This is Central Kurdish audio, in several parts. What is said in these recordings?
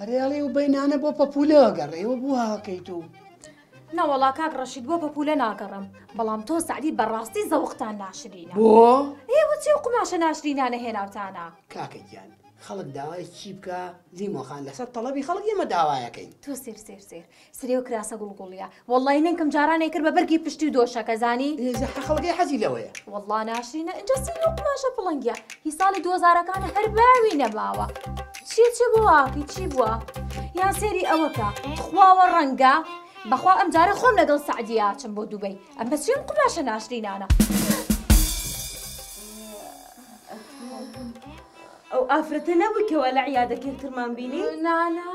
ئەرێ ئەڵێ و بەینانە بۆ پەپوولە ئەگەڕێ بۆ هاکەیت و نەوەڵا کاک ڕەشید بۆ پەپوولە ناگەڕم بەڵام تۆ سەعدی بەڕاستی زەوقتان ناشرینە. بۆ؟ ئێوە چی و قوماشە ناشرینانە هێناوتانە؟ کاکە گیان خەڵک داوای چی بکا لیمۆ خان لەسەر تەڵەبی خەڵک ئێمە داوایەکەین. تۆ سێر سێر سێر سرێ و کراسە گوڵ گوڵیە وەڵڵای نەنکم جارانێ کرد بە بەرگی پشتی و دۆشەکە زانی؟ ئێ زەحە خەڵکەی حەزی لەوەیە. وەڵڵا ناشرینە ئینجا سێر و قوماشە پڵنگیە هی ساڵی دووەزارەکانە هەر باوی نەماوە. چیە چیە بۆ واکەی چی بووە؟ یان سێری ئەوەکە تخواوە ڕەنگە بەخوا ئەم جارە خۆم لەگەڵ سەعدیە ئەچم بۆ دوبەی ئەمە چی ئەم قوماشە ناشرینانە. ئەو ئافرەتە نەبووی کەوا لە عیادەکە یەکترمان بینی؟ نا نا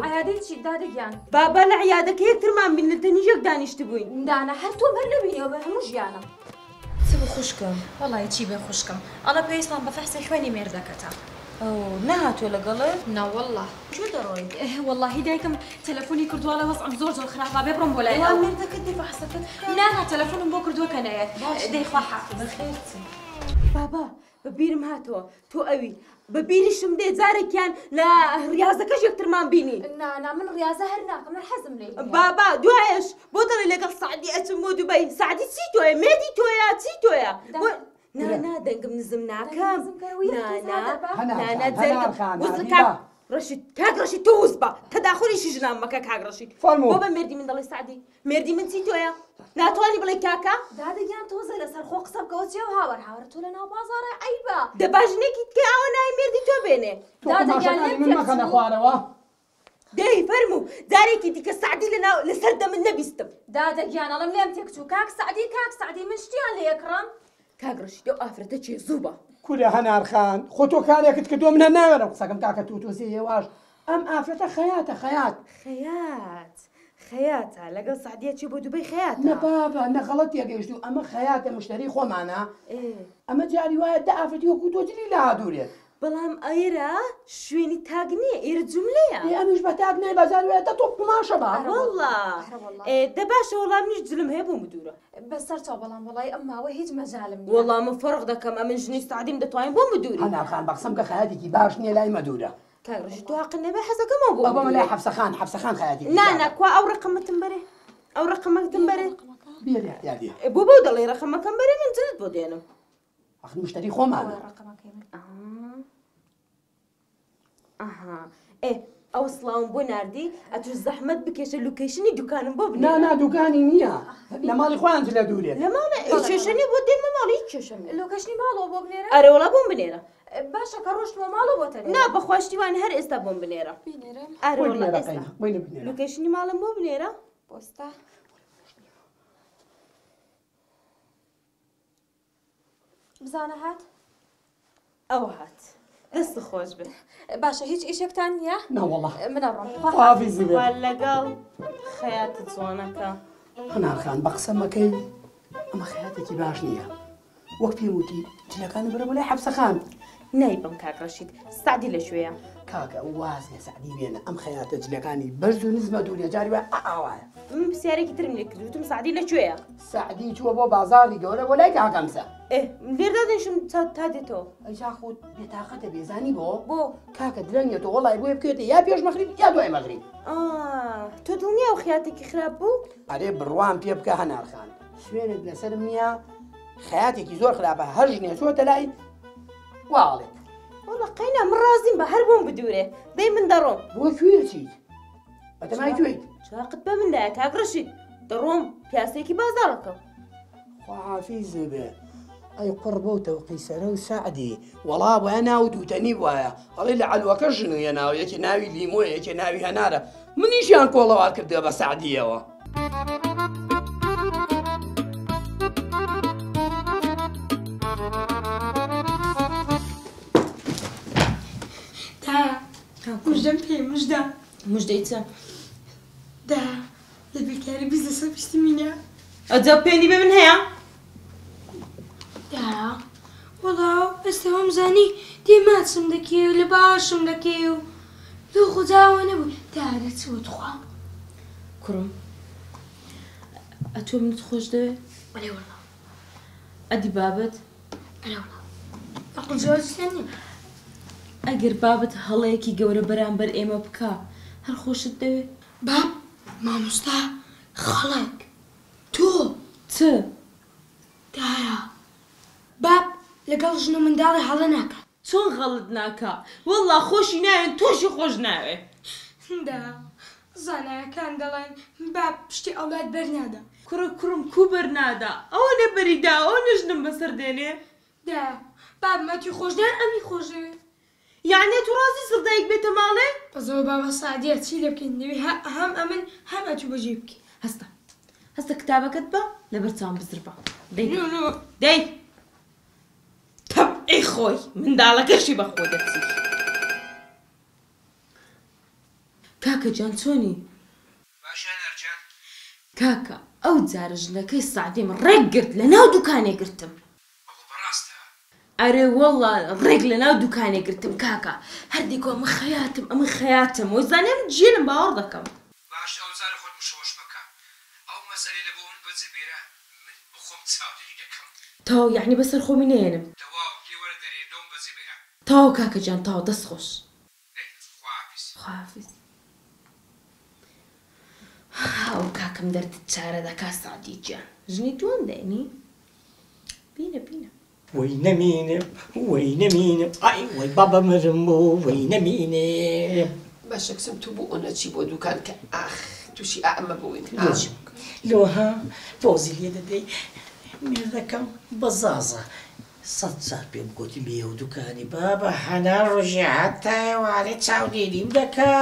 عیادەی چی دادە گیان؟ بابا لە عیادەکە یەکترمان بین لە تەنیش یەک دانیشتبووین. نانا هەر تۆم هەر نەبینیەوە بە هەموو ژیانم. چ بوو خوشکم؟ وەڵایی چی بێ خوشکم ئەڵێ پێویستمان بە فەحسی خوێنی مێردەکەتە. ئەو نەهاتووە لەگەڵت؟ نەوەڵڵا. کوێ دەڕۆی؟ وەڵاهی دایکم تەلەفۆنی کردووە ئەڵێ وەزعم زۆر زۆر خراپە بێ بڕۆم بۆ لای ئەو. ئەوە مێردەکەت دێ فەحسەکەت بکات؟ نا نا تەلەفۆنم بۆ کردووە کە نەیەت. باشە. دەی خوا حافیز. بەخێر چی. بابا بە بیرم هاتەوە تۆ ئەوی بە بیریشم دێ جارێکیان لە ڕیازەکەش یەکترمان بینی. نا نا من ڕیازە هەر ناکەم من حەزم لێی نییە. بابا دوایەش بۆ دەڵێ لەگەڵ سەعدی ئەچم بۆ دوبەی سەعدی چی تۆیە مێردی تۆیە چی تۆیە بۆ نا نا دەنگم نزم ناکەم نا نا نا نا دەنگم وز کاک ڕەشید کاک ڕەشید تۆ وز بە تەداخولیشی ژنان مەکە کاک ڕەشید فەرموو. بۆ بە مێردی من دەڵێ سەعدی مێردی من چی تۆیە ناتوانی بڵێ کاکە دادە گیان تۆزێ لەسەر خۆ قسە بکەوە چیە و هاوار هاوار تۆ لە ناو بازاڕێ عەیبە. دە با ژنێکی تکە ئاوا ناوی مێردی تۆ بێنێ. تۆ دادە گیان قوماشەکانی لێم من مەخەنە تێکچوو. خوارەوە. دەی فەرموو جارێکی دیکە سەعدی لە ناو لەسەر دەمت نەبیستم. دادە گیان ئەڵێم لێم تێکچوو کاک سەعدی کاک سەعدی من شتیان لێ ئەکڕم. کاک ڕەشید ئەو ئافرەتە کێ زوو بە. کورە هەنار خان خۆ تۆ کارێکت کردووە من هەر ناوێرم قسەکەم کاکە تۆ تۆزێ هێواش ئەم ئافرەتە خەیاتە خەیات. خەیات خەیاتە لەگەڵ سەعدیە چێ بۆ دوبەی خەیاتە. نە بابە نە غەڵەت تێگەیشتوو ئەمە خەیاتە مشتەری خۆمانە ئەمە جاری وایە دە ئافرەتی وەکو تۆ جلی لە هادوورێت. بەڵام ئێرە شوێنی تاک نییە ئێرە جوملەیە. ئێ ئەمیش بە تاک نایبا جاری وایە دە تۆپ قوماشە با. ئەرەوەڵا ئێ دە باشە وەڵا منیش جلم هەیە بۆم بدوورە. بەسەر چاو بەڵام وەڵای ئەم ماوە هیچ مەجالم نییە. وەڵا من فەرق دەکەم ئەمن ژنی سەعدیم دەتوانین بۆم بدووری. هەنار خان بە قسەم کە خەیاتێکی باش نییە لای مەدوورە. کاک ڕەشید تۆ هەقت نەبێ حەزەکەم ئەو بۆم ئەو بەمە لای بدوورێ. حەفسە خان حەفسە خان خەیاتێکی نا چاکە. نا کوا ئەو ڕەقەمەتم بەرێ ئەو ڕەقەمەتم بەرێ. بێ احتیاطی. ئێ بۆ بەو دەڵێی ڕەقەمەکەم بەرێ من جلت بۆ دێنم. ئەخ مشتەری خۆمانە. ڕەقەمەکەی من. ئەها ئێ ئەو سڵاوم بۆ ناردی ئەتوش زەحمەت بکێشە لوکەیشنی دوکانم بۆ بنێرە. نا نا دوکانی نییە لە ماڵی خۆیان جلە دوورێت. لە ماڵێ کێشە نییە بۆ دێنمە ماڵی هیچ کێشەم نییە. لۆکەشنی ماڵەوە بۆ بنێرە؟ ئەرێ وەڵا بۆم بنێرە. باشە کە ڕۆشتمەوە ماڵەوە بۆتە نێرم. نا بەخوا شتی وان هەر ئێستا بۆم بنێرە. بینێرم؟ ئەرێ بۆی وەڵا بنێرە ئێستا. قەینا بۆی بنێرە. لوکەیشنی ماڵم بۆ بنێرە. پۆستە. بزانە هات؟ ئەوە هات. دەست خۆش بێ. باشە هیچ ئیشێکتان نییە؟ نەوەڵا. من ئەڕۆم. خواحافیزی بێ. خوا لەگەڵ خەیاتە جوانەکە. هەنار خان بە قسە مەکەی ئەمە خەیاتێکی باش نییە. وەک پێم وتی جلەکانم بەرە بۆ لای حەفسە خان. نایبم کاک ڕەشید سەعدی لەکوێیە؟ کاکە واز لە سەعدی بێنە ئەم خەیاتە جلەکانی بەرز و نزمە دوورە جاری وایە ئاوایە. من پرسیارێکی ترم لێ کرد وتم سەعدی لەکوێیە؟ سەعدی چووە بۆ بازاڕی گەورە بۆ لای کاک هەمزە. ئێ لێر دادەنیشم تا دێتەوە. ئەی جا خۆت بێتاقەتە بێزانی بۆ؟ بۆ؟ کاکە درەنگە تۆ وەڵای بۆیە بکەوێتە یا پێش مەغریب یا دوای مەغریب. ئا تۆ دڵنیا ئەو خیاتێکی خراپ بوو؟ ئەرێ بڕوام پێ بکە هەنار خان سوێنت لەسەرم نییە خەیاتێکی زۆر خراپە هەر ژنێ چۆتە لای واڵێت. وەڵا قەینا من ڕازیم بە هەر بۆم بدوورێ دەی من دەڕۆم. بۆ کوێ چیت؟ بەتەمای کوێیت؟ چاقت بە من دایە کاک ڕەشید دەڕۆم پیاسەیەکی بازاڕەکەم. خواحافیز بێ. ئەی قوڕ بەو تەوقی سەرە و سەعدی وەڵا بۆیە ناو دووتەنی وایە ئەڵێ لە عەلوەکە ژنویە ناو یەکێ ناوی لیمۆیە یەکێ ناوی هەنارە منیشیان کۆڵەوار کردووە بە سەعدیەوە. دا مژدەم پێ مژدە. مژدەی چە؟ دا لە بیرکاری بیست لەسەر بیستی مینە. ئەجا پێوەندی بە من هەیە؟ دا وەڵا ئێستا وام زانی دێ ماچم دەکێ و لە باشم دەکێ و لۆ خۆجاوە نەبوو. دا دەچووە تخوا. کوڕم ئەتۆ منت خۆش دەوێ؟ ئەرێ وەڵا. ئەدی بابەت؟ ئەرێ وەڵا. ئەقڵ جیاوازیان نییە. ئەگەر بابت هەڵەیەکی گەورە بەرامبەر ئێمە بکا هەر خۆشت دەوێ؟ باب، مامۆستا، خەڵک، تۆ. چ؟ دایە، باب لەگەڵ ژن و منداڵی هەڵە ناکات. چۆن غەڵت ناکا؟ وەڵڵا خۆشی ناوێن تۆشی خۆش ناوێ. دایە، زانایەکان دەڵێن باب پشتی ئەولاد بەرنادا. کوڕە کوڕم کوو بەرنادا؟ ئەوەنە بەری داوە ئەوەنە ژنم بەسەر دێنێ. دایە، بابم ئەتوی خۆش ناوێ ئەمی خۆش دەوێ. یەعنی ئەتوو ڕازی زڕدایک بێتە ماڵێ؟ بەس ئەوە بابە سەعدیە چی لێ بکەین دەبێ هەم ئەمن هەم ئەتوو بەجێی بکەین. هەستە هەستە کتابەکەت بە لەبەر چاوم بزر بە. دەی دەی تەبعی خۆی منداڵەکەشی بە خۆ دەچی. کاکە گیان چۆنی؟ باشە هەنار گیان. کاکە ئەو جارە ژنەکەی سەعدیم ڕێک گرت لە ناو دوکانێ گرتم. ئەوە بەڕاستە؟ ئەرێ وەڵا ڕێک لە ناو دوکانێ گرتم کاکە هەر دیکۆ ئەمن خەیاتم ئەمن خەیاتم وەزانێ ئەمن جێلم باوەڕ دەکەم. باشە ئەو جارە خۆت مشەوەش مەکە ئەو مەسەلەی لە بۆ من بەجێ بێرە من بەخۆم چاودێری دەکەم. تەواو یەعنی بەسەر خۆمی نەیەنم. تەواو لێ وەرە دەرێ لۆم بەجێ بێرە. تەواو کاکە گیان تەواو دەست خۆش. دەی خواحافیز. خواحافیز. ئەو کاکەم دەردت چارە دەکا سەعدی گیان ژنی دووەم دەینی بینە بینە. وەی نەمینێ وەی نەمینێ ئای وەی بابە مرم بۆ وەی نەمینێ. باشە کچم تو بۆ نەچی بۆ دوکان کە ئاخ توشی ئەمە بووین ئاخ. لۆ ها پۆزی لێ دەدەی مێردەکەم بەزازە سەت جار پێم گۆتی بێیەو دوکانی بابە هەنار ڕۆژێ هەتا ئێوارێ چاودێریم دەکا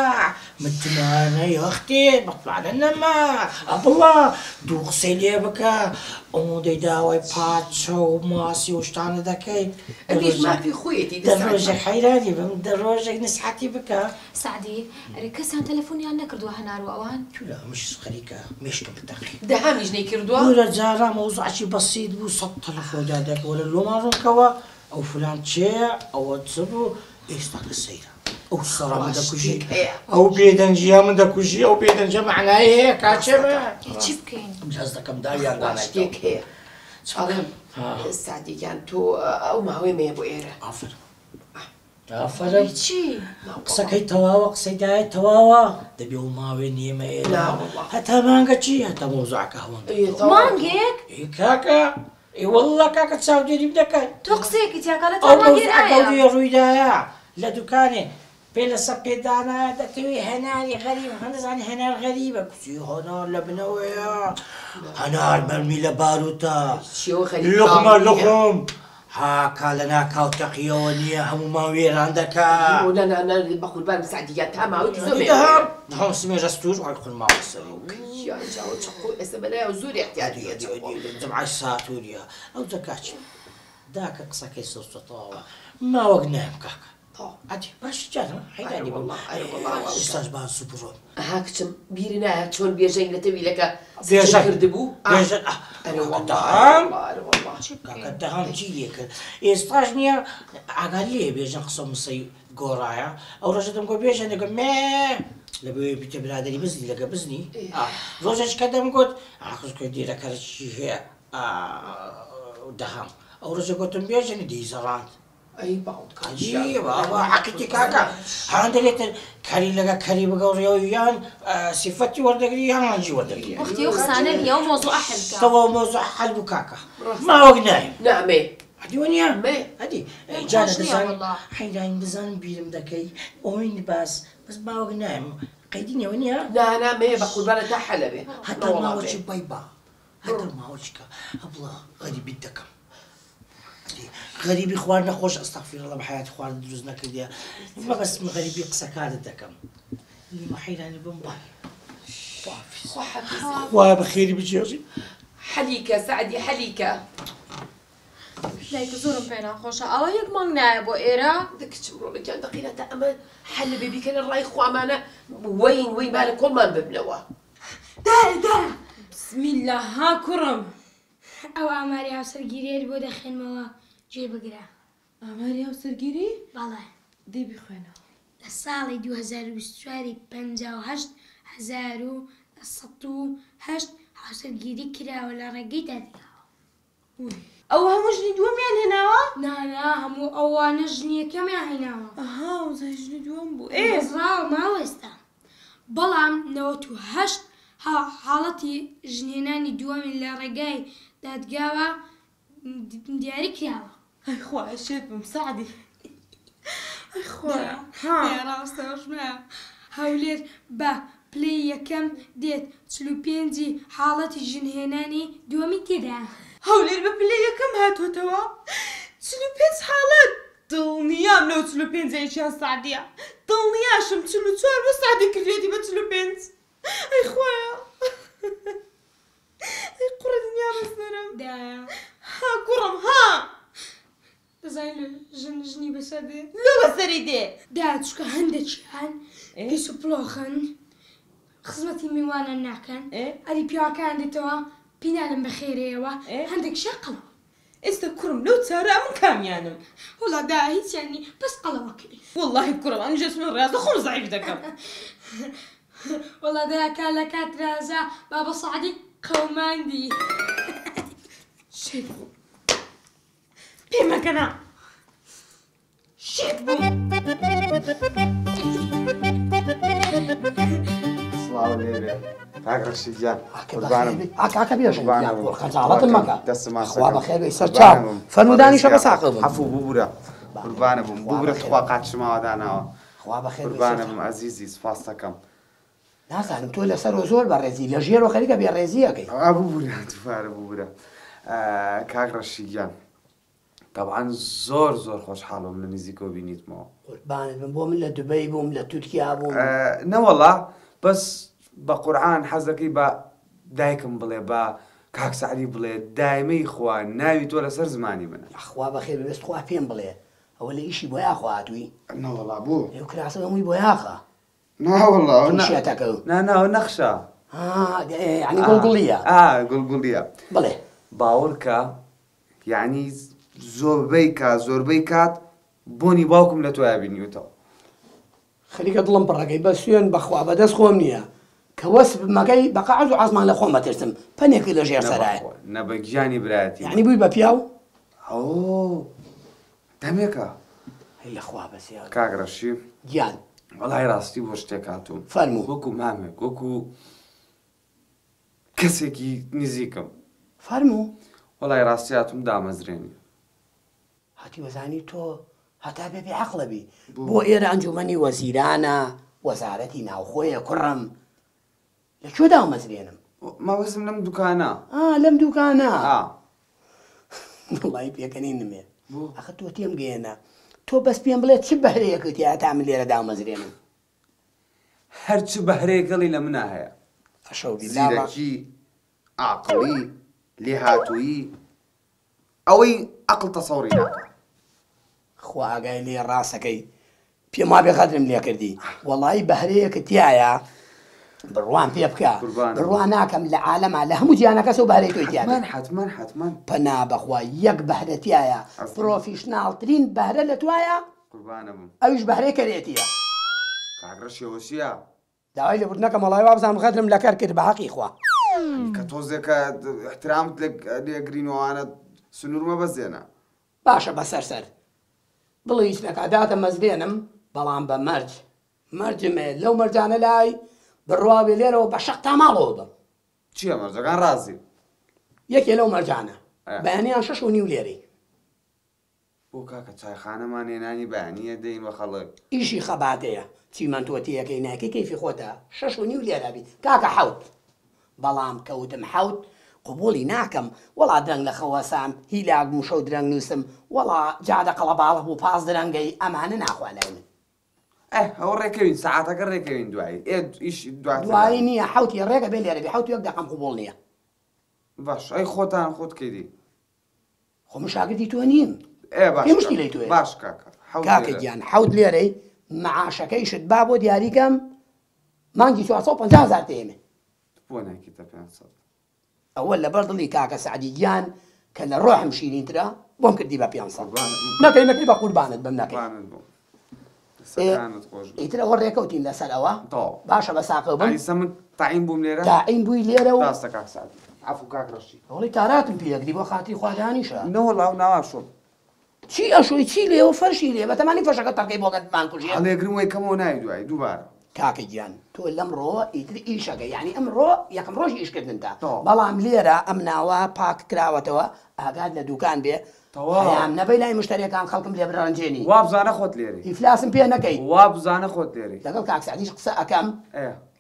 متمانە یەختێ متمانە نەما ئەبڵا دوو قسەی لێ بکە ئەوەندەی داوای پارچە و ماسی و شتانە دەکەی ئەویش مافی خۆیەتی دە ڕۆژێک حەیرانی بم دە ڕۆژێک نسحەتی بکە. سەعدی، ئەرێ کەسیان تەلەفونیان نەکردووە هەنار و ئەوان؟ کورە ئەمش خەریکە مێشکم بتەقێ. دەهامیش نەیکردووە؟ کورە جارا مەوزوعەکی بەسیت بوو سەت تەلەفۆن دادەکە وەرە لۆمان ڕوونکەوە ئەو فلان کێیە ئەوە چ بوو ئێستا کە سەیرە ئەو سەرا من دەکوژی ئەو بێدەنگیە من دەکوژی ئەو بێدەنگیە مەعنای هەیە کاکێ بە چی بکەین؟ من هەست دەکەم داویان دانایتەوە. شتێک هەیە ئەڵێم سەعدی گیان تۆ ئەو ماوەیە مەیە بۆ ئێرە. ئافەرم ئافەرم چی؟ قسەکەی تەواوە قسەی دایە تەواوە دەبێ و ماوێ نیمە ئێرە هەتا مانگە چی هەتا مەوزوعەکە هەوەند مانگێک؟ ئێ کاکە ئێ وەڵڵا کاکە چاودێریم دەکەن تۆ قسەیەکی تیاکە لە ئەو تا مانگێ مەوزوعەکە نایە دوێ ڕوویدایە لە دوکانێ پێ لەسەر پێ دانایە دەتەوێ هەناری غەریب هەندەزانی هەنار غەریبە کوتی هەنار لە بنەوەیە هەنار بەرمی لە باروتە چیەوە غەریب لوقمە باوەڕ نییە. لوقم هاکا لە ناکاو تەقیەوە نییە هەموومان وێران دەکا. نا نا نا بە قوربانم سەعدی گیان تا ماوەیەکی زۆر مێ دەهام دەهام سمێژە ستوور وای خون ماوە سەری. گیان چاوە چەقۆ ئێستا بەلایەوە زۆر ئیعتیادیە چەقۆ. جمعەی ساتوریە ئەو جەکاچی داکە قسەکەی سەوسە تەواوە ماوەک نایم کاکە. ئەدی باش جانم حەیرانی بم ئێستاش با زوو بڕۆم. ئەها کچم بیری نایە چۆن بێژەنگ لە تەویلەکە بێژەنگ کردبوو؟ بێژەنگ ئەرێ وەڵڵا دەهام ئەرێ وەڵڵا کاکە دەهام چی لێ کرد ئێستاش نییە ئاگات لێیە بێژەن قسە مسەی گۆڕایە ئەو ڕۆژە دەمگۆ بێژەن دەگۆ مێ لە بۆیە بیتە برادەری بزنی لەگە بزنی ڕۆژێک کە دەمگوت ئاخزکۆ دیرە کەرەکی هەیە دەهام ئەو ڕۆژە گوتم بێژەنی دەیزەڕاند ئەی باوکە عجیب ئەوە حەقیقی کاکە هان دەلێتن کەری لەگە کەری بگەڕیەوە یان سیفەتی وەردەگری یان ڕەنجی وەردەگری وەختی ئەو قسانە نییە ئەو مەوزوعە حل بکە. تەواو مەوزوع حل بوو کاکە ماوەک نایم نامێ ئەدی وەنیە مێ ئەدی پێم جانە خۆش نییە دەزانم وەڵڵا. حەیران دەزانم بیرم دەکەی ئەوەی باس بەس ماوەک نایم قەیدی نییە وەنیە نا نا مێ بە قوربانە تا حەلە بێ هەتا ماوەکی بای با هەتا ماوەکی کە ئەبڵا غەریبیت دەکەم غەریبی خوارد نەخۆش ئەستەغفیر الله بە حیاتی خوارد دروست نەکردیە مەبەستم غەریبی قسەکانت دەکەم نیمە حەیرانی بم بای خوا بەخێری بگێڕی حەلیکە سەعدی حەلیکە دایکە زۆرم پێ ناخۆشە ئەوە یەک مانگ نایە بۆ ئێرە کچم ڕۆڵە گیان دەقیرە تا ئەمە حەل بێ بیکەنە ڕای خوامانە وەین وەی با لە کۆڵمان ببنەوە دایە دایە بسم الله ها کوڕم ئەو ئاماری هاوسەرگیریەت بۆ دەخوێنمەوە گوێ بگرە. ئاماری هاوسەرگیری؟ بەڵێ. دەی بیخوێنەوە. لە ساڵی 2024 58108 هاوسەرگیری کراوە لە ڕێگەی دادگاوە. وی. ئەوە هەموو ژنی دووەمیان هێناوە؟ نا نا هەموو ئەوانە ژنی یەکەمیان هێناوە. ئەها وزای ژنی دووەم بوو. ئێ. بەزراوە ماوە ئێستا. بەڵام 98 حاڵەتی ژنهێنانی دووەمی لە ڕێگای دادگاوە دیاری کراوە. ئەی خوایە شێت بووم سەعدی. ئەی خوایە. ها. ڕاستە ڕژمە. هەولێر بە پلەی یەکەم دێت 45 ی حاڵەتی ژنهێنانی دووەمی تێدایە. هەولێر بە پلەی یەکەم هاتۆتەوە 45 حاڵەت دڵنیام لەو 45 یەکیان سەعدیە دڵنیاشم 44 بۆ سەعدی کردوێتی بە 45 ئەی خوایە ئەی قوڕی دنیا بەسەرم دایە. ها کوڕم ها. دەزانی لۆ ژن ژنی بەسەر دێ؟ لۆ بەسەری دێ؟ دایە چونکە هەندێکیان پیس و پڵۆخن خزمەتی میوانان ناکەن ئەری پیاوەکەیان دێتەوە پینالم بەخێرەیەوە هەندێکیشیان قەڵەوە. ئێستا کوڕم لەو چارە ئەمن کامیانم؟ وەڵا دایە هیچیان نی بەس قەڵەوەکەی. وەڵاهی کوڕم ئەمنیش ئەچمە ڕیازە خۆم زەعیف دەکەم. وەڵا دایە کا لە کات رازا بابە سەعدی قەوماندی. شێت بوو پێمەکەنە شێت بووم. سڵاو لێبێ کاک ڕەشید گیان قوربانم کاکە بێژە قوربانم خەجاڵەتم مەکە دەستم ماچ خوا دەکەم. بەخێر بێی سەر چاو قوربانم بم. فەرموو دانیشە بە ساقە بم عەفوو ببورە قوربانە بم ببورە تخوا قاچمەوە داناوە خوا بەخێر بێی قوربانە سەر بم ئەزیزی سوپاستەکەم نازانم تۆ لەسەرەوە زۆر بەڕێزی لە ژێرەوە خەریکە بێڕێزی ئەکەی. ئا ببورە دووبارە ببورە کاک ڕەشید گیان تەبعەن زۆر زۆر خۆشحاڵ بووم لە نزیکەوە بینیتمەوە. قوربانت بم بۆ من لە دوبەی بووم لە تورکیا بووم. نەوەڵا بەس بە قورعان حەز دەکەی بە دایکم بڵێ بە کاک سەعدی بڵێ دایمەی خوا ناوی تۆ لەسەر زمانی منە. یاخوا بەخێر بێ بەس تخوا پێم بڵێ ئەوە لە ئیشی بۆیاخەوە هاتووی؟ نەوەڵا بۆ؟ ئەو کراسە هەمووی بۆیاخە. ناوەڵا ئەوە تۆ شێتەکە. نا نا ئەوە نەخشە. ها یەعنی گوڵگوڵییە. ئا گوڵگوڵییە. بەڵێ. باوەڕکە یەعنی زۆربەی کات زۆربەی کات بۆنی باوکم لە تۆیا بینیوتەوە. خەریکە دڵم پڕەکەی بە سوێن بەخوا بەدەست خۆم نییە کە وەسف مەکەی بە قەعز و عەزمان لە خۆم ئەترسم پەنێکت لە ژێر نە سەرایە. بەخوا نە بە گیانی برایەتی یەعنی بووی بە پیاو؟ ئەو دەمێکە. ئەی لە خوا بەزیاد. کاک ڕەشی. گیان. وەڵای ڕاستی بۆ شتێک هاتووم. فەرموو. وەکو مامێک وەکو کەسێکی نزیکم. فەرموو. وەڵای ڕاستی هاتووم دامەزرێنی. هەتی وەزانی تۆ هەتا بێ بێ عەقڵە بی. بۆ ئێرە ئەنجومەنی وەزیرانە وەزارەتی ناوخۆیە کوڕم. لە کوێ دامەزرێنم؟ مەبەستم لەم دوکانە. ئا لەم دوکانە. ئا. وەڵای پێکەنینم یە. ئەخە تۆ تێم گەیەنە. تۆ بەس پێم بڵێ چ بەهرەیەکت تیایە تا من لێرە دامەزرێنم؟ هەر چ بەهرەیەک دڵی لە منا هەیە. ئەشەو بیلا بە. زیرەکی، عاقڵی، لێهاتوویی، ئەوەی عەقڵ تەسەوڕی ناکا. خوا ئاگای لێیە ڕاستەکەی پێم وابێ غەدرم لێکردی وەڵایی بەهرەیەکت تیایە بڕوام پێ بکە بڕوا ناکەم لە عالەما لە هەموو جیهانا کەس ئەو بەهرەی تۆی تیابێ. حەتمەن حەتمەن حەتمەن. پەنا بەخوا یەک بەهرە تیایە پرۆفیشناڵترین بەهرە لە توایە قوربانەبم. ئەویش بەهرەی کەرێتیە. کاک ڕەشی ئەوە چیە؟ داوای لێبوردن ئەکەم وەڵای وابزانم غەدرم لە کەر کرد بە هەقی خوا. یانی کە تۆزێکە ئیحترامت لێ ئەگرین و ئەوانە سنوور مەبەزێنە. باشە بەسەر سەر دڵی هیچ نەکا دادە مەزرێنم بەڵام بە مەرج مەرجم هەیە لەو مەرجانە لای بڕوا بێ لێرەوە بە شەق تا ماڵەوە بم. چیە مەرجەکان ڕازیم. یەکێ لەو مەرجانە بەیانیان 6:30 لێرەی. بۆ کاکە چایخانەمان هێنانی بەیانیە دەین بە خەڵک. ئیشی خەباتەیە چیمەنتۆ تێیەکەی نایکەی کەیفی خۆتە 6:30 لێرە بی کاکە 7 بەڵام کە وتم 7 قبوڵی ناکەم وەڵا درەنگ لە خەو هەسام هیلاک بووم شەو درەنگ نووسم وەڵا جادە قەڵەباڵغ بوو پاس درەنگەی ئەمانە ناخوا لای من. ئه ئەوە ڕێکەوین سەعاتەکە ڕێکەوین دوایی ئێ ئیش دواتر دوایی نییە حەوتی ڕێک ئەبێ لێرە بی 7 و 1 دەقەم قبوڵ نییە. باش ئەی خۆتان خۆت کەی دێی؟ خۆ من شاگردی تۆ نیم. ئێ باش پێ مشکیلەی تۆیە. باش کاکە 7 کاکە لێرە. گیان 7 لێرەی مەعاشەکەیشت با بۆ دیاری کەم مانگی 450 هەزار تێمێ. بۆ ناکەیتە 500؟ ئەوە لەبەر دڵی کاکە سەعدی گیان کە لە ڕۆحم شیرینترە بۆم کردی بە 500. نەکەی نەکەی بە قوربانت بم نەکەی. قوربانت بم. دەستەکانت خۆش بێ. ئیتر ئەوە ڕێکەوتین لەسەر ئەوە. تەواو. باشە بە ساقەو بم. ئەیسە من تاعین بووم لێرە؟ تاعین بووی لێرە و ڕاستە کاک سەعدی. عەفو کاک ڕەشید. ئەوەڵی تاراتم پێ ئەگری بۆ خاتری خوا دانیشە. نەوەڵا ئەو ناوا شۆم. چی ئەشۆی چی لێوە فەرشی لێ بەتەمانی فەرشەکە تەڕکەی بۆ گەر بمانکوژێ. هەڵیەگرم وەی کەمەوە ناوی دوایی دووبارە. کاکە گیان تۆ لەمڕۆوە ئیتر ئیشەکە یانی ئەمڕۆ یەکەم ڕۆژی ئیشکردنتە بەڵام لێرە ئەم ناوە پاک کراوەتەوە ئاگات لە دوکان بێ حەیام نەبەی لای مشتەریەکان خەڵکم لێ برەنجێنی. وابزانە خۆت لێرەی. ئیفلاسم پێ نەکەی. وابزانە خۆت لێرەی. لەگەڵ کاک سەعدیش قسە ئەکەم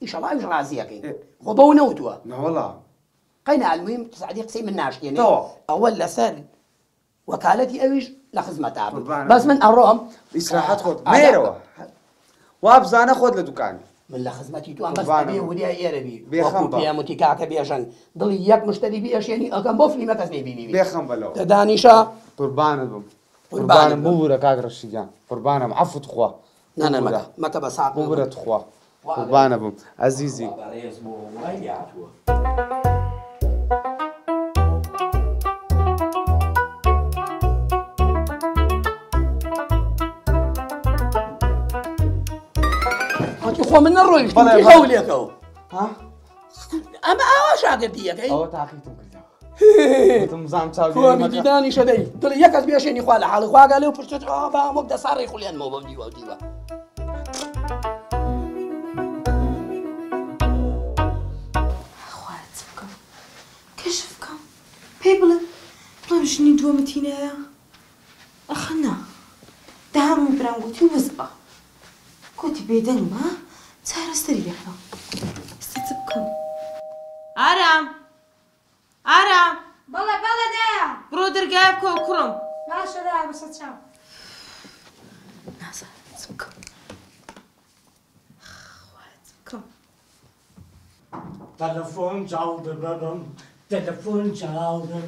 ئیشەڵا ئەویش ڕازی ئەکەین خۆ بەو نەوتووە. نەوەڵا. قەینا المهم سەعدی قسەی من ناشکێنێ ئەوە لەسەر وەکالەتی ئەویش لە خزمەتا بم بەس من ئەڕۆم. ئیسراحەت خۆت مەیەرەوە وابزانە خۆت لە دوکانی. من لە خزمەتی توام بەس ئەبێ وریای ئێرە بی وەکو پێم وتی کاکە بێژەن دڵی یەک مشتەری بیئەشێنی ئەکەم بۆ فلیمە کەس نەیبینیبی بێخەم بە لەوە. دە دانیشە. قوربانت بم قوربانم ببورە کاک ڕەشید گیان قوربانم عەفوت خوا نا نا مەکە مەکە بە ساق ببورە تخوا قوربانە بم ئەزیزی. بەڕێز بۆ وای لێ هاتووە. خۆ من نەڕۆیشتم هەولێکەوە ئەمە ئاوا شاگردیەکەی ئەوە تاقیتم کردەوە وتم بزانم چاودێری کۆمیدی دانیشە دەی دڵی یەک کەس بێشێنی خوا لە حاڵی خواگا لێو پشتت ئا با وەک دەسا ڕێی خولیانمەوە بەم دیوە و دیوە. خوایە چ بکەم کەشف بکەم پێی بڵێم بڵێم ژنی دووەمت هینایە ئەخە نا دەهامی برام گوتی وز بە گوتی بێدەنگ بە چارەسەری دەکەم ئێستا چ بکەم ئارام ئارام. بەڵێ بەڵێ دایە. بڕۆ دەرگایە بکەوە کوڕم. باشە دایە بەسەر چاو. نازانم چ بکەم خوایە چ بکەم. تەلەفۆن çaldı babam telefon çaldı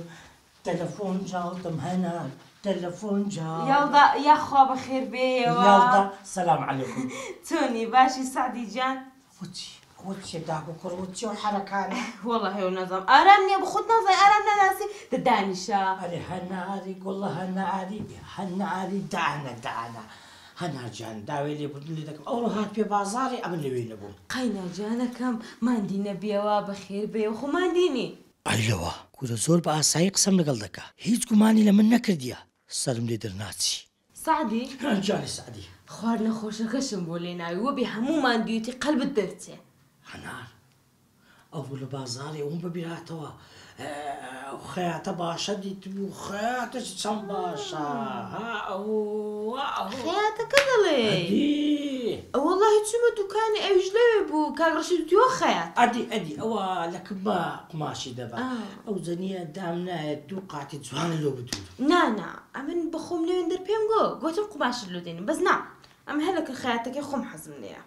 telefon çaldım هەنار تەلەفۆن çaldı. یاڵدا یاخوا بەخێر بێیەوە. یاڵدا سەلام عەلەیکوم. چۆنی باشی سەعدی گیان؟ وەچی وەچیە داکۆ کوڕ وەچیە ئەو حەرەکانە؟ وەڵاهی ئەو نازانم ئارام نیە بەخۆت نازانی ئارام ناناسی دە دانیشە. ئەرێ هەناری گوڵە هەناری هەناری دانە دانە هەنار گیان داوای لێبوردن لێ دەکەم ئەوڕۆ هات پێ بازاڕێ ئەمن لەوێ نەبووم. قەینا گیانەکەم ماندی نەبیەوە بەخێر بێیەوە خۆ ماندی نی. ئەی لەوە کورە زۆر بە ئاسایی قسەم لەگەڵ دەکا هیچ گومانی لە من نەکردیە سەرم لێ دەرناچی. سەعدی. گیانی سەعدی. خواردنە خۆشەکەشم بۆ لێناوی وەبی هەموو ماندویەتی قەلبت دەرچێ. هەنار ئەوڕۆ لە بازاڕێ ئەوم بەبیر هاتەوە ئەو خەیاتە باشە دیتبوو خەیاتەش چەند باشە ها ئەو خەیاتەکە دەڵێی؟ ئەدی. وەڵاهی چوومە دوکانی ئەویش لەوێ بوو کاک ڕەشید وتی وە خەیات. ئەدی ئەدی ئەوە لە کبە قوماشی دەبا ئەو جەنیە دامنایە دوو قاتی جوانە لۆ بدوورم. نا نا ئەمن بەخۆم لەوێندەر پێم گۆ گۆتم قوماشت لۆ دێنم بەس نا ئەمن هەر لەکن خەیاتەکەی خۆم حەزم لێیە.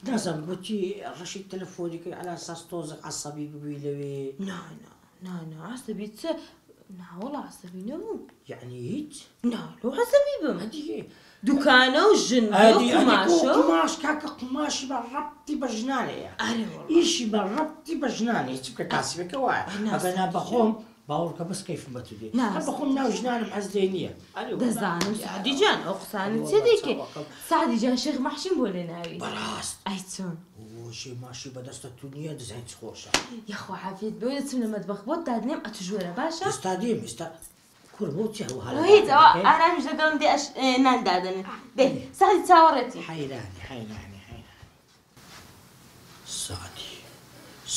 نازانم گۆتی ڕەشید تەلەفۆنی کرد عەلا ئەساس تۆزێک عەسەبی ببووی لەوێ. نا نا نا نا عەسەبی چ نا وەڵا عەسەبی نەبووم. یەعنی هیچ؟ نا لۆ عەسەبی بم. ئەدی دوکانە و ژن و ئەدی ئەدی قوماشە و قوماش کاکە قوماشی بە ڕەبتی بە ژنانەیە. ئەرێ وەڵا. ئیشی بە ڕەبتی بە ژنانەیە چ بکە کاسبێکە وایە. ئەی نا ئەگەر نا سەعدی بەخۆم باوەڕکە بەس کەیفم بە تو دێ. نا هەر بەخۆم ناو ژنانم حەز لێ نییە. ئەرێ وەڵا. دەزانم سەعدی جان ئەو قسانە ئەرێ چێ وەڵا دەیکەی. چاوەکەم. سەعدی جان شێخ مەحشیم بۆ لێناوی. بەڕاست. ئەی چۆن. ئۆ شێ ماشی بەدەستە تو نییە دەزانی چ خۆشە. یاخوا عافیەت بێ دەچم لە مەتبەخ بۆت دادنێم ئەتوش وەرە باشە. ئێستا دێم ئێستا کوڕ بۆ چی هەوو هەرە هیچ ئەوە دەکەی؟ ئارامیش لەگەڵم دێ ئەش نان دادەنێ دێ سەعدی چاوەڕێتی. حەیرانی حەیرانی حەیرانی. سەعدی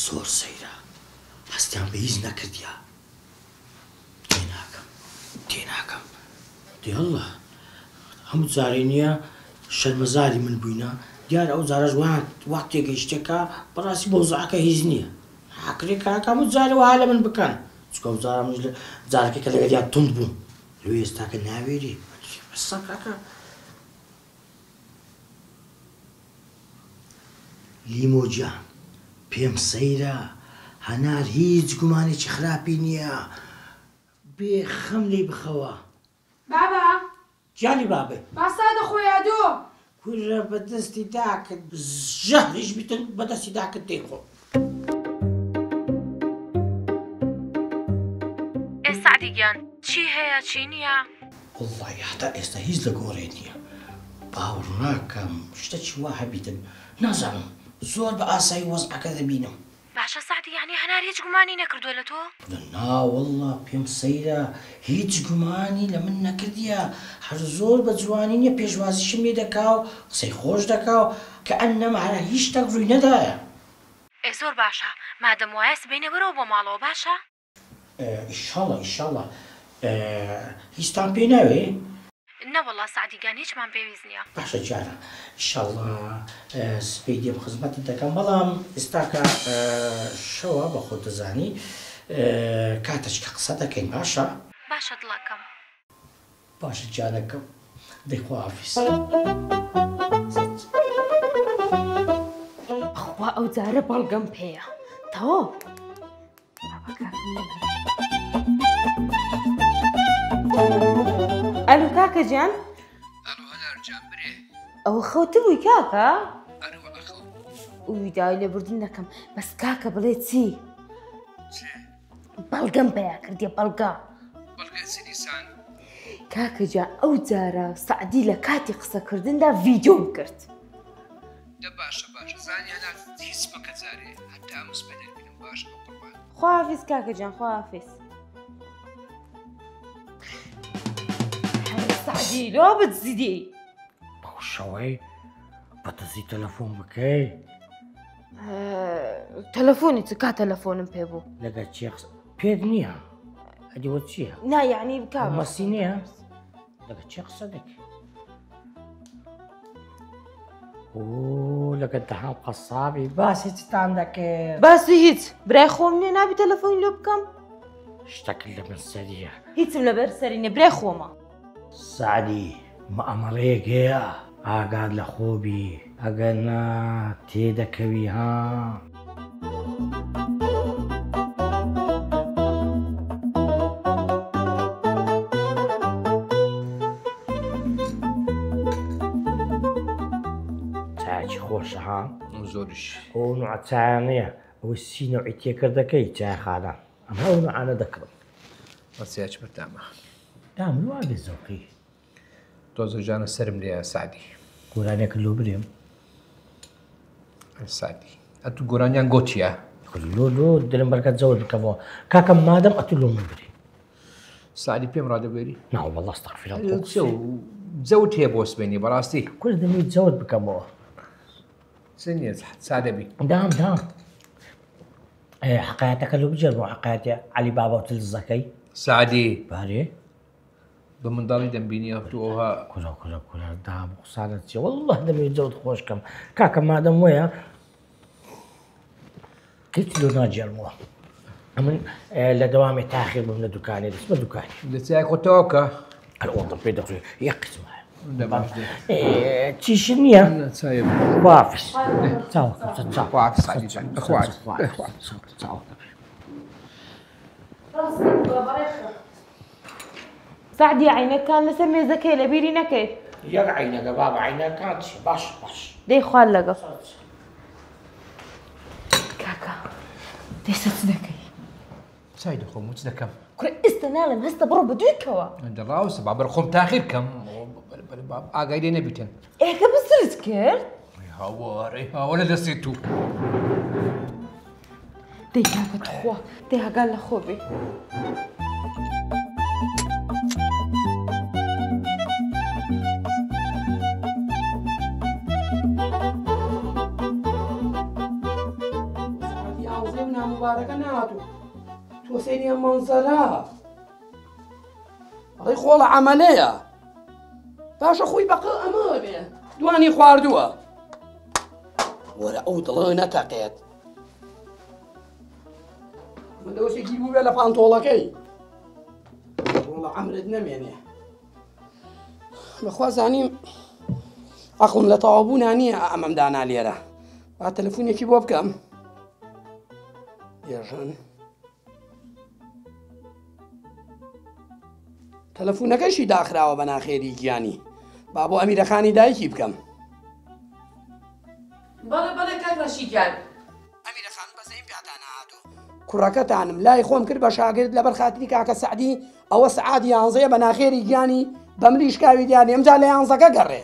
زۆر سەیرە هەستیان بە هیچ نەکردیە تێناگەم تێناگەم دێ اللە هەموو جارێ نییە شەرمەزاری من بووینە دیارە ئەو جارەش وا وا تێگەیشتێ کە بەڕاستی مەوزوعەکە هیچ نییە ئاکرێ کاکە هەموو جارێ وەها لە من بکەن چونکە ئەو جارە منیش لە جارەکەی کە لەگەڵیان توند بووم لۆ ئێستاکە ناوێری بەسە کاکە لیمۆ گیان پێم سەیرە هەنار هیچ گومانێکی خراپی نییە بێ خەم لێی بخەوە. بابە. گیانی بابە. پاستا دەخۆی یا دۆ؟ کورە بە دەستی داکت ژەهریش بیتن بە دەستی داکت دەیخۆم. ئێ سەعدی گیان چی هەیە چی نییە؟ وەڵڵاهی هەتا ئێستا هیچ لە گۆڕێ نییە باوەڕ ناکەم شتەکی وا هەبیتن نازانم زۆر بە ئاسایی وەزعەکە دەبینم. باشە سەعدی یانی. یەعنی هەنار هیچ گومانی نەکردووە لە تۆ؟ نا وەڵڵا پێم سەیرە هیچ گومانی لە من نەکردیە هەر زۆر بە جوانی نیە پێشوازیشم لێ دەکا و قسەی خۆش دەکا و کەئەنەما هەر هیچ شتەک ڕووی نەدایە. ئێ زۆر باشە مادەم وایە سبەینێ وەرەوە بۆ ماڵەوە باشە؟ ئیشاڵا ئیشاڵا هیچتان پێ ناوێ؟ نەوەڵا سەعدی گیان هیچمان پێویست نیە. باشە گیانە ئیشاڵا سبەی دێم خزمەتت دەکەم بەڵام ئێستاکە شەوە بە خۆت دەزانی کاتەچکە قسە دەکەین باشە؟ باشە دڵەکەم. باشە گیانەکەم دەی خواحافیز. بەخوا ئەو جارە بەڵگەم پێیە تەواو. ئەلو کاکە گیان ئەوە خەوتبووی کاکە ئوی داوای لێبوردن دەکەم بەس کاکە بڵێ چی بەڵگەم پیا کردیە بەڵگە کاکە گیان ئەو جارە سەعدی لە کاتی قسەکردندا ڤیدیۆم کرد دە باشە باشە زانی هەنار هیچ مەکە جارێ هەتا ئەم سبەینێ بینم باشە بە قوربان. خواحافیز کاکە گیان خواحافیز. سەعدی لۆ بدزیدی. بەو شەوەی بە دزی تەلەفۆن بکەی؟ تەلەفۆنی چ کا تەلەفۆنم پێ بوو؟ لەگەر چێ پێت نییە؟ ئەدی وە چییە؟ نا یعنی بکە مەسی نییە؟ لەگە چێ قسە دەکەی؟ لەگە دەهام قەسابی باسی چتان دەکرد باسی هیچ برای خۆم نییە نابی تەلەفۆنی لۆ بکەم شتەکە لە من سەریە هیچم لەبەر سەری نییە برای خۆمە سەعدی مەئەمەڵەیەک هەیە ئاگات لە خۆ بی ئەگەر نا تێدەکەوی ها. چایەکی خۆشە ها؟ زۆریش. ئەو نوعە چایانەیە ئەوەی سی نەوعی تێکرد دەکەی چایخانە ئەمە ئەو نوعانە دەکڕم. بە چایەکی بەتامە. دام لۆ بێ زەوقی. تۆزە ژانە سەرم لێیە سەعدی. گۆرانیەکە لۆ برێم؟ سەعدی ئەتو گۆرانیان گۆتیە؟ لۆ لۆ دلم بەرکە جەوت بکەمەوە کاکە مادەم ئەتو لۆ من برێ. سەعدی پێم ڕادەبێری؟ نا وەڵا ئەستەغفیر الله. جەوت هەیە بۆ سبەینێ بەڕاستی. کورد دەمەوێت جەوت بکەمەوە. چ نییە سادە بی. دام دام. حقایەتەکە لۆ بجێرمەوە حقایەتی عەلی بابا و تلزەکەی. سەعدی. بارێ. بە منداڵی دەمبینی ئەتو ئەوها. کورە کورە کورە دام قسانە چیە والله دەمەوێت جەوت خۆش کەم کاکە مادەم وەیە هیچ لۆ ناگێڕمەوە ئەمن لە دەوامێ تاخیر بووم لە دوکانێ دەچمە دوکانی. لە چای خۆ تەواو کە. هەر ئەوەندەم پێ دەخورێ یەک قسمە. چیش نییە؟ خواحافظ. چاوەکەم چاو. خواحافظ سەعدی جان. خواحافظ. چاوەکەم. سەعدی عەینەکان لەسەر مێزەکەی لەبیری نەکەی. یەک عەینەکە بابە عەینەکان چی باش باش. دەی خوار لەگەڵ. کاکە دەیسە چ دەکەی؟ چای دەخۆم و چ دەکەم؟ کوڕە ئێستا ناڵێم هەستە بڕۆ بە دوویکەوە. دەڕاوسە با بەر خۆم تاخیر کەم ئاگای لێ نەبیتن. ئێکە بزرت کرد؟ هاوار ئەی هاوار لە دەستی تو. دەی کاکە تخوا دەی ئاگات لە خۆ بێ. یانزەی و ناموبارەکە نەهاتوو تۆ سەیری ئەم مەنزەرە ئەڵێ خۆڵە عەمەلەیە باشە خۆی بەقە ئەمە بێ دوانی خواردووە وەرە ئەو دڵە نەتەقێت من لەوەشی گیر بوو بێ لە پانتۆڵەکەی ڕۆڵە عەمرت نەمێنێ بەخوا زانیم عەقڵم لە تەواوبوونا نییە ئەمەم دانا لێرە با تەلەفۆنێکی بۆ بکەم بێژەن تەلەفۆنەکەشی داخراوە بە ناخێری گیانی با بۆ ئەمیرەخانی دایکی بکەم بەڵێ بەڵێ کاک ڕەشید گیان. ئەمیرە خانم بەزەیم پێتان نەهاتوو کوڕەکەتانم لای خۆم کرد بە شاگرد لەبەر خاتری کاکە سەعدی ئەوە سەعات یانزەیە بە ناخێری گیانی بە ملی شکاوی دیانی ئەمجا لە یانزەکە گەڕێ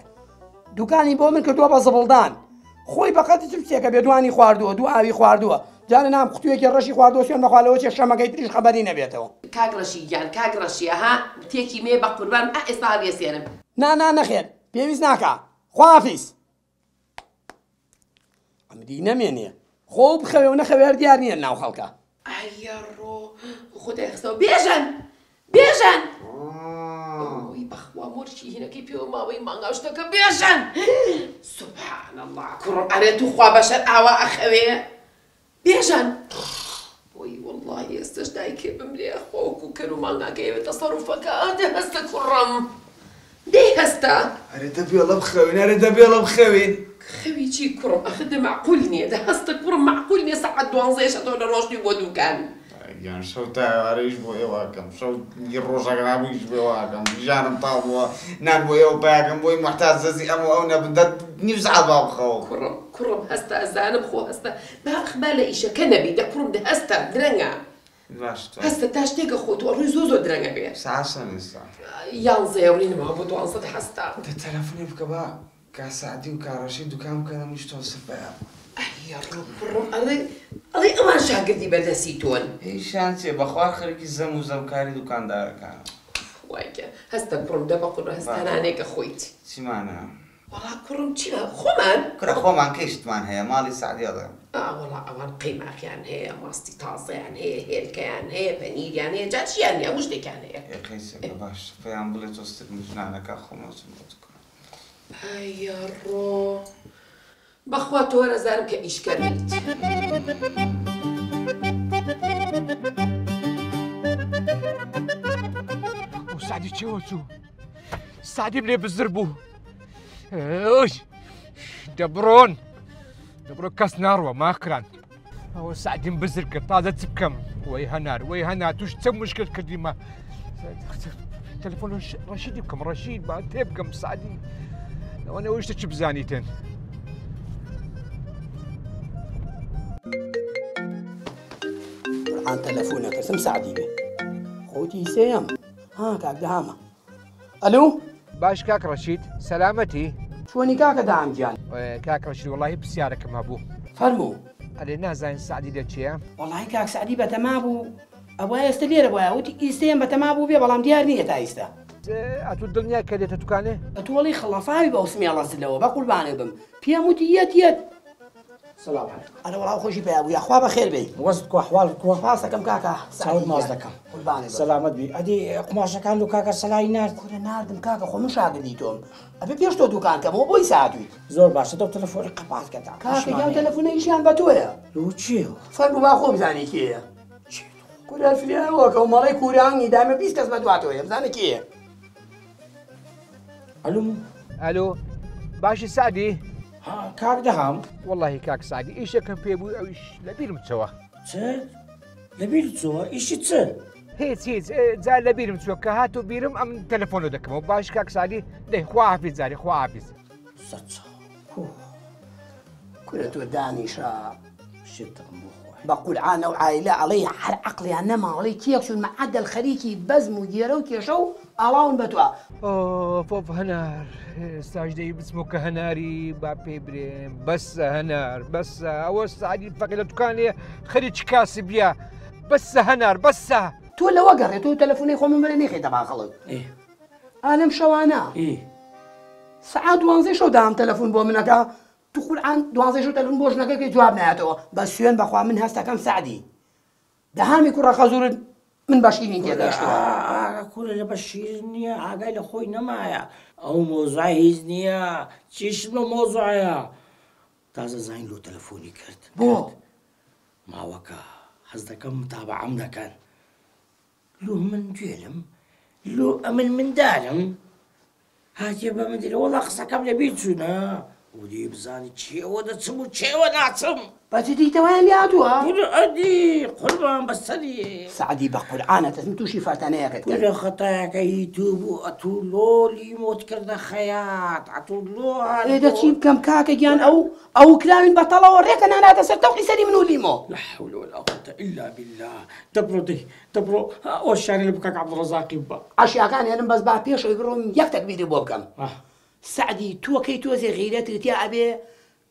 دوکانی بۆ من کردووە بە زبڵدان خۆی بەقەت چ بچێکە بێ دوانی خواردووە دوو ئاوی خواردووە جارێ نام قوتوویەکی ڕەشی خواردووە سوێن بەخوا لەوە چێ شەمەکەی تریش خەبەری نەبێتەوە. کاک ڕەشی گیان کاک ڕەشی ئەها تێکی مێ بەقوربان ئا ئێستا هەڵیەسێنم. نا نا نەخێر پێویست ناکا خواحافیز. عەمری نەمێنێ خۆ ئەو بخەوێ و نەخەوێ هەر دیار نییە لەناو خەڵکا. ئەیەڕۆ خودای خستەوە بێژەن بێژەن ئۆی بەخوا مۆرکی هینەکەی پێوە ماوەی مانگا شتەکە بێژەن سبحان الله کوڕم ئەرێ توخوا بەشەر ئاوا ئەخەوێ بێژەن وەی وەڵڵاهی ئێستەش دایکێ بمرێ ئەخوا وەکوو کەر و مانگاکەی ئەوێ تەسەروفەکە دە هەستە کوڕم دەی هەستە. ئەرێ دە بێڵە بخەوین ئەرێ دە بێڵە بخەوین. خەوی چی کوڕم ئەخر دە مەعقول نییە دە هەستە کوڕم مەعقول نییە سەعات دوانزەیەش ئەتۆ لە ڕۆشتووی بۆ دووکان. دایک گیان شەو تا ئێوارە ئیش بۆ ئێوە ئەکەم شەو ڕۆژەکە هەموو ئیش بۆ ئێوە ئەکەم ژیانم تاڵ بووە نان بۆ ئێوە پەیاکەم بۆی موحتاج دەستی ئەم و ئەو نەبن دە نیو سەعات با بخەوم. کوڕم کوڕم هەستە ئەزانم خۆ هەستە با ئەخ با لە ئیشەکە نەبی دە کوڕم دە هەستە درەنگە باشە هەستە تا شتێکە خۆ تۆ ئەڕۆی زۆر زۆر درەنگە بێ. سەعات چەند ئێستا؟ یانزەیە وەلی نەماوە بۆ دوانزە دە هەستە. دە تەلەفونێ بکە با کا سەعدی و کا ڕەشید دوکان بکەنە منیش تۆ سفر پەیا بکەم. ئەی ڕۆ کوڕم ئەڵێ ئەڵێ ئەوان شاگردی بەردەستی تۆن. ئیشیان چیە بەخوا خەریکی زەم و زەمکاری دوکاندارەکانن. وای گیان هەستە کوڕم دە بەقوربان هەستە نانێکە خۆیت. چیمانە؟ وەڵا کوڕم چیمان خۆمان. کورە خۆمان کەی شتمان هەیە ماڵی سەعدی ئەڵێم. ئا وەڵا ئەوان قەیماخیان هەیە ماستی تازەیان هەیە هێلکەیان هەیە پەنیریان هەیە جا چیان نیە هەموو شتێکیان هەیە. ئێ قەیسەکە باشە پێیان بڵێ تۆستر منیش نانەکە خۆم ئەچم بۆ دوکان. ئەیەڕۆ بەخوا تۆ هەر ئەزانم کە ئیشکەر نیت. ئەو سەعدی چێوە چوو سەعدیم لێ بزر بوو ئۆی دەبڕۆن دەبڕۆ کەس ناڕوە ماخران ئەوە سەعدیم بزر کرد تازە چ بکەم وەی هەنار وەی هەنار توش چە مشکل کردیمە تەلەفۆن ڕەشیدی بکەم ڕەشید با تێ بکەم سەعدی ئەوەنە ئەوە شتە چ بزانیتن قورعان تەلەفۆنە کەسم سەعدی بێ خۆتی سێیەم ها کاک دەهامە ئەلو باش کاک ڕەشید سەلامەتی چۆنی کاکە دام گیان کاک ڕەشید وەڵاهی پرسیارێکم هەبوو فەرموو ئەرێ نازانین سەعدی لە چییە؟ وەڵاهی کاک سەعدی بەتەما بوو ئەوە ئێستا لێرە بوایە وتی ئیستەیەم بەتەما بوو بێ بەڵام دیار نییە تا ئیستا ئەتوو دڵنیای کە دێتە دوکانێ؟ ئەتوو ئەڵێی خڵەفاوی بەو سمێڵە زلەوە بەقوربانت بم پێم وتی یەت یەت سڵاو عەلەیکم. ئەرێ وەڵا خۆشی پەیا بوو یاخوا بەخێر بێی. وەزت کوا حواڵت کوا. سپاستەکەم کاکە چاوت ماچ دەکەم. قوربانت بم. سەلامەت بی ئەدی قوماشەکان لۆ کاکە سەلاحی نارد؟ کورە ناردم کاکە خۆ من شاگردی تۆم ئەبێ پێش تۆ دوکان کەمەوە بۆی ساتویت. زۆر باشە دەو تەلەفۆنی قەپات کە تا کاکە گیان تەلەفۆنە ئیشیان بە تۆیە. لۆ چیەوە؟ فەرموو با خۆ بزانی کێیە. کورە فریاوەکە و مەڵێ کورانگی دایمە 20 کەس بە دوا تۆیە بزانە کێیە. ئەلو ئەلو باشی سەعدی؟ ها کاک دەهام. وەڵاهی کاک سەعدی ئیشێکم پێ بوو ئەویش لەبیرم چۆوە. چ؟ لەبیرت چۆوە؟ ئیشی چ؟ هیچ هیچ جا لەبیرم چووە کە هاتۆ بیرم ئەم تەلەفۆنە دەکەمەوە باش کاک سەعدی دەی خواحافیز جارێ خواحافیز. سەرچاو کو. کورە تۆ دانیشە. شتم بۆ خۆی. بە قورعان ئەو عایلە ئەڵێی هەر عەقڵیان نەما ئەڵێی تێک چوون مەعەدەل خەریکی بەزم و گێرە و کێشە و ئاڵاون بە تۆ. ئۆف ئۆف هەنار ئێستاش دەی بچمۆ کە هەناری با پێی برێم بەسە هەنار بەسە ئەوە سەعدی فەقێ لە دوکانێ خەریکی کاسبیە بەسە هەنار بەسە. تۆ لەوە گەڕێ تۆ تەلەفونەی خۆمم بەرێ نەیخەیتە با خەڵک ئا لەم شەوانە سەعات دوانزەی شەو دام تەلەفون بۆ منەکە توقورعان دوانزەی شەو تەلەفون بۆ ژنەکە کەی جواب نایەتەوە بە سوێن بەخوا من هەستەکەم سەعدی دەهامی کوڕە خەزورت من بە شیرین تێگەشتووە. ئاگا کورە لە بە شیرین نییە ئاگای لە خۆی نەمایە ئەو مۆزوعە هیچ نییە چیشت بە مۆزوعەیە تازە زین لۆ تەلەفۆنی کرد بۆ ماوەکە حەز دەکەم متابعەم دەکەن لۆ من گوێلم لۆ ئەمن مندالم هاتیە بە من دەرێ وەڵا قسەکەم لە بیر چوونە ودی بزانی چێوە دەچم و چێوە ناچم. بە جدی تەوایان لێ هاتووە؟ کورە ئەدی قوربان بە سەری. سەعدی بە قورعان ئەترسم تووشی فەرتەنەیەکت کەن. کورە خەتایەکە هی توو بوو ئەتوو لۆ لیمۆت کردە خەیات ئەتوو لۆ هات ئێ دە چی بکەم کاکە گیان ئەو ئەو کراوین بە تەڵەوە ڕێکە ناناتە سەر تەوقی سەری من و لیمۆ. لا حول ولا قوة الا بالله دەبڕۆ دەی دەبڕۆ ئەو شیانە لە بۆ کاک عەبدوڕەزاقی ببە. عەشیاکان هێنم بەس با پێش ئەوەی بڕۆم یەک تەکبیری بۆ بکەم. سەعدی تۆ کەی تۆزێ غیرەتت تیا ئەبێ.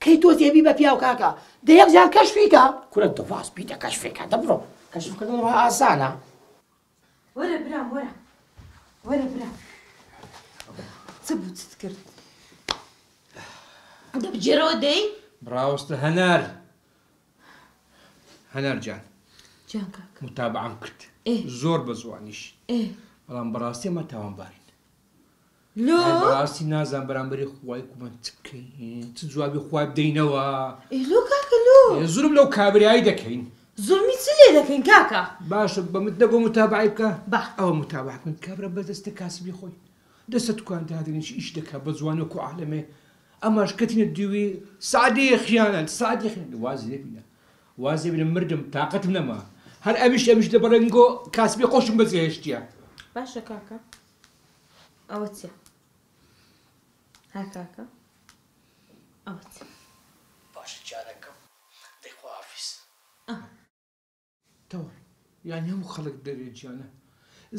کەی تۆ زێبی بە پیاو کاکە دە یەک جار کەشفی کە. کورە دەواز بیتە کەشفێکە دەبڕۆ کەشفکردن وا ئاسانە. وەرە برام وەرە وەرە برام چ بوو چت کرد؟ دەبگێرەوە دەی؟ بڕاوەستە هەنار هەنار جان جان کاکە متابعەم کرد زۆر بە زوانیش بەڵام بەڕاستی ئەمە تاوانبارین. لۆ؟ بەڕاستی نازان بەرامبەری خوای کومان چ بکەین چ جوابی خوای بدەینەوە. لۆ کاکە لۆ؟ زوڵم لەو کابرایی دەکەین. زوڵمی چ لێ دەکەین کاکە؟ باشە بەمت نەگۆ متابعەی بکە؟ با ئەوە متابعە بکەن کابرا بەدەستە کاسبی خۆی دەستە دوکان دادەنیش ئیش دەکا بە جوانی وەکو عالەمێ ئەماش کەتینە دووی سعدی خیانەت سعدی خیانەت وازی لێ بینە وازی بینە مردم تاقەتم نەما هەر ئەمیش ئەمیش لە بەڕێنگۆ کاسبی خۆشم بەجێهێشتیە. باشە کاکە ئەوە چیە؟ ها کاکە ئەوە چیە؟ باشە گیانەکەم دەی خواحافیز. تەواو یانی هەموو خەڵک دەرێ گیانە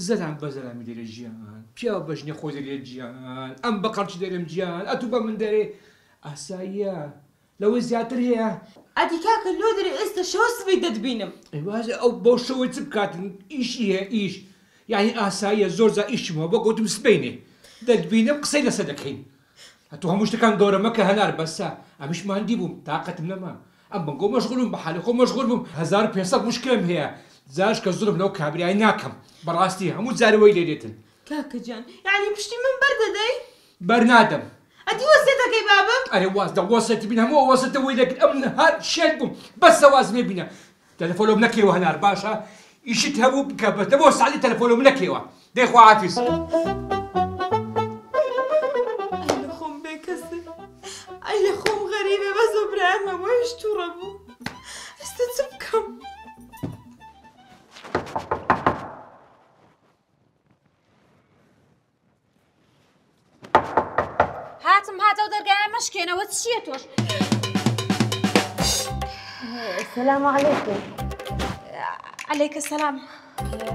زەلام بە زەلامی دەرێ گیان پیاو بە ژنی خۆی دەرێ گیان ئەم بە قەڵکی دەرێم گیان ئەتوو بە من دەرێ ئاساییە لەوەی زیاتر هەیە. ئەدی کاکە لۆ دەرێ ئێستا شەوە سبەی دەتبینم. ئەی وازە ئەو بەو شەوەی چ بکاتن ئیشی هەیە ئیش یانی ئاساییە زۆر جار ئیشم هەبووە گوتم سبەینێ دەتبینم قسەی لەسەر دەکەین ئەتوو هەموو شتەکان گەورە مەکە هەنار بەسە ئەمیش ماندی بووم تاقەتم نەما ئەم بەنگۆ مەشغول بووم بە حالی خۆم مەشغول بووم 1500 مشکلم هەیە جارش کە زوڵم لەو کابرای ناکەم بەڕاستی هەموو جارێ وەی لێ دێتن. کاکە جان یانی پشتی من بەردەدەی؟ بەرنادەم. ئەدی وەسێتەکەی بابم؟ ئەرێ واز لە وەسێتی بین هەموو ئەو وەسێتە وەی لێ کرد ئەمن هەر شێت بووم بەسە وازم لێ بینە تەلەفۆنم نەکەیەوە هەنار باشە ئیشت هەبوو بکە بەس دەبۆ سەعدی تەلەفۆنم نەکەیەوە دەی خواحافیز. ئەی لە خۆم بێکەسێ ئەی لە خۆم غەریبێ بەس ئەو برایەم هەموویش تووڕە بوو ئێستا چ بکەم؟ هاتم هاتەوە دەرگایە مەشکێنەوە چییە تۆش؟ سلام علیکم. علیکە سلام.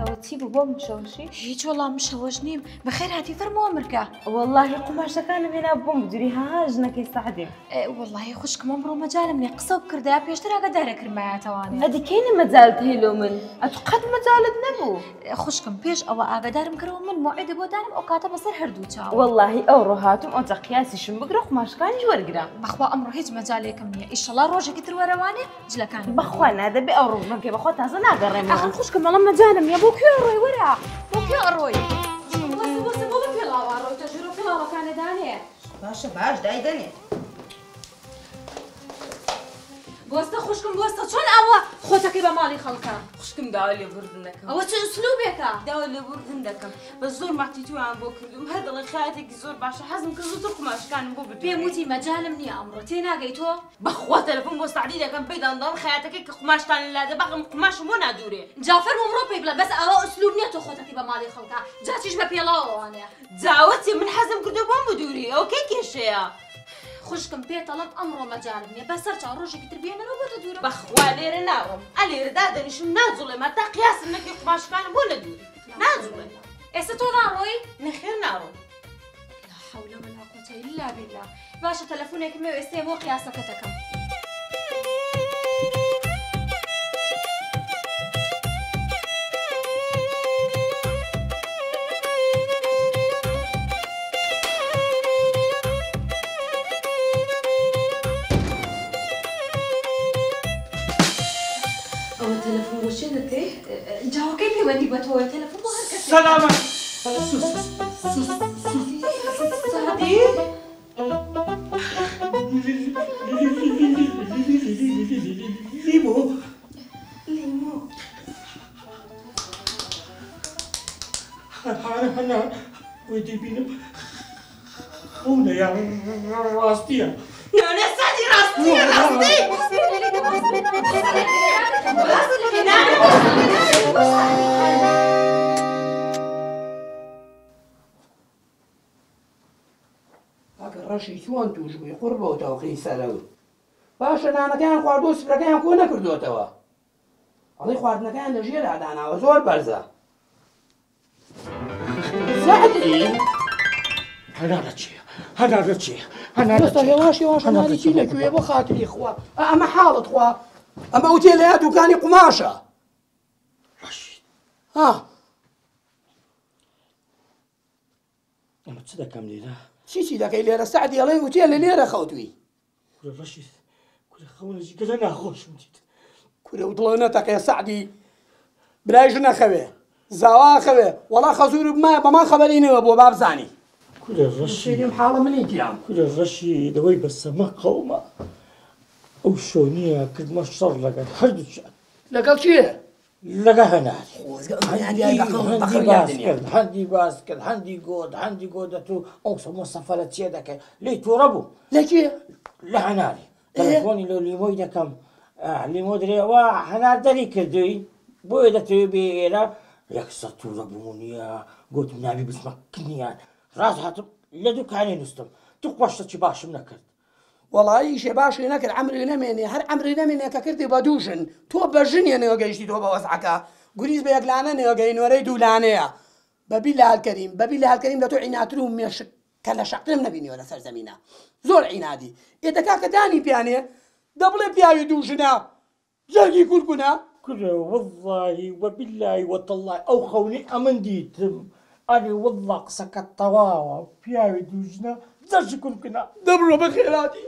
ئەوە چی بوو بۆ مشەوەشی؟ هیچ وەڵا مشەوەش نیم. بەخێر هاتی فەرمووە مرکە. وەڵاهی قوماشەکانم هێنا بۆم بدوری ها ژنەکەی سەعدیم. وەڵاهی خوشکم ئەمڕۆ مەجالم نییە قسە بکردایە پێشتر ئاگادارە کرمایەتەوانێ. ئەدی کەی نە مەجالت هەیە لۆ من؟ ئەتو قەت مەجالت نەبوو. خوشکم پێش ئەوە ئاگادارم کەرەوە من مۆعیدە بۆ دانم ئەو کاتە بەسەر هەردوو چاوم. وەڵاهی ئەوڕۆ هاتووم ئەوجا قیاسیشم بگرە قوماشەکانیش وەرگرە. بەخوا ئەمڕۆ هیچ مەجالێکم نییە ئیشەڵا ڕۆژێکی تر وەرەوانێ جلەکانم. بەخوا نادەبێ ئەوڕۆ بمکەی بەخوا تازە ناگەڕێمەوە. ئاخر خوشکم ئەڵێم مەجالم نییە بۆ کوێ ئەڕۆی وەرە بۆ کوێ ئەڕۆی؟ وەسە وەسە بۆ بە پێڵاوە ئەڕۆی تۆ ژوورە پێڵاوەکانە دانێ. باشە باش دایدەنێ. بۆستە خوشکم بۆستە چۆن ئەوە خۆتەکەی بە ماڵی خەڵکە؟ خوشکم داوا لێبوردن دەکەم. ئەوە چ ئوسلوبێکە؟ داوا لێبوردن دەکەم بەس زۆر مەعتیتویان بۆ کردوم هەر دەڵێن خەیاتێکی زۆر باشە حەزم کرد زووتر قوماشەکانم بۆ بدوێنێ. پێم وتی مەجالم نییە ئەمڕۆ تێناگەی تۆ؟ بەخوا تەلەفۆن بۆ سەعدی دەکەم پێی دەڵێم دەڵێم خەیاتەکەی کە قوماشتان لە لادە باخم قوماشم بۆ نادورێ. جا فەرموو بڕۆ پێی بڵێ بەس ئەوە ئوسلوب نییە تۆ خۆتەکەی بە ماڵی خەڵکە جا چیش بە پێڵاوەوانێ. جا ئەوە چیە من حەزم کردووە بۆم بدوری ئەوە کەی کێشەیە؟ خوشکم پێتەڵێم ئەمڕۆ مەجالم نییە بەسەر چاو ڕۆژێکی تر بێنەرەوە بۆتە دوورم. بەخوا لێرە ناڕۆم ئە لێرە دادەنیشم ناجوڵێم هەتا قیاسم نەکەی قوماشەکانم بۆ نەدووری ناجوڵێم. ئێستا تۆ ناڕۆی؟ نەخێر ناڕۆم. لا حول ولا قوة إلا بالله باشە تەلەفۆنێکم هەیە ئێستا بۆ قیاسەکە دەکەم. ئەوە تەلەفۆن بۆ چێ دەکەی؟ جاوەکەی پەیوەندی بە تۆوە تەلەفۆن بۆ هەر کەسێک. سەلامە سەعدی؟ لیمۆ لیمۆ هەنا وی دەبینم خەونە یان ڕاستیە؟ نانە سەعدی ڕاستیە ڕاستی. کاکە ڕەشی چۆن تووش بووی قوڕ بەو تەوقی سەرەو باشە نانەکەیان خواردووە سفرەکەیان کۆ نەکردۆتەوە ئەڵێ خواردنەکەیان لە ژێرا داناوە زۆر بەرزە سەعدی هەنارە چییە؟ هەنارە چییە؟ هەنار دەستە هێواش هێواش هەناری چی لەکوێ بۆ خاتری خوا ئەمە حاڵت خوا ئەمە ئوتێلەیە دوکانی قوماشە ڕەشید ها ئەمە چ دەکەم لێرە؟ چی چی دەکەی لێرە سەعدی ئەڵێ ئوتێلە لێرە خەوتووی کورە ڕەشید کورە خەونێکی گەلە ناخۆشم دیت کورە و دڵە نەتەقێ سەعدی برای ژنە خەوێ زاوا خەوێ وەڵا خەزور بمایە بەمان خەبەری نەوە بۆ بابزانی کورە ڕەشید حاڵە منی تیام کورە ڕەشید ئەوەی بەسەمە قەوما ئەو شۆنیە کردمە شەڕ لەگەڵ هەردووکیان لەگەڵ کێ؟ لەگە هەنار خۆزگە هەندی باس کرد هەندی باس کرد هەندی گۆت هەندی گۆت دەتوو ئەو سەمە سەفەرە چێ دەکەی لێی تووڕە بوو لە کێ؟ لە هەناری تەلەفۆنی لۆ لیمۆی دەکەم لیمۆ درێ وا هەنار دەری کردووی بۆیە دەتەوێ بێ ئێرە یەکسەر تووڕە بوو نییە گوتم نابی بچمە کنیان ڕاست هاتم لە دوکانێ نووستم تو خۆشتەکی باشم نەکرد وەڵا ئیشێ باشی نەکرد عەمری نەمێنێ هەر عەمری نەمێنێ کە کردی بە دوو ژن تۆ بە ژنێ نەگەیشتی تۆ بە وەزعەکە گوریس بە یەک لانە نەگەی نۆرەی دوو لانەیە بە بیلال کەریم بە بیلال کەریم لە تۆ عیناتر و مێشک کە لە شەقرم نەبینیوە لەسەر زەمینە زۆر عینادی ئێ دەکا کە دانی پیانێ دەبڵێ پیاوی دوو ژنە جەرگی کورکونە. کورە وەڵڵاهی وەبیللای وەتەڵڵای ئەو خەونەی ئەمن دیتم ئەرێ وەڵڵا قسەکەت تەواوە پیاوی دوو ژنە جەرگی کورکونە. دەبڕۆ بەخێرهاتی.